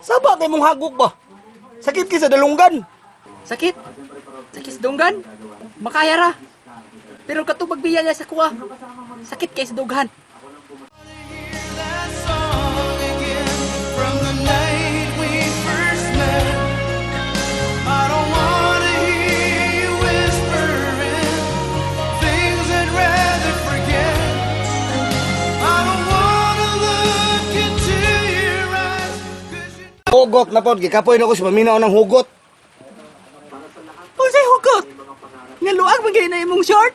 Saba kay mong hagok ba? Sakit kay sa dalunggan. Sakit. Sakit sa dunggan. Makaya ra. Pero katong pagbiya niya sa kuha. Sakit kay sa dughan. That song again from the night we first met. I don't wanna hear you whispering things I'd rather forget. I don't wanna look into your eyes, 'cause you Hugot na pod, gikapoy na ko sa paminaw ng hugot. Unsay hugot? Nga luag man gani na imong short?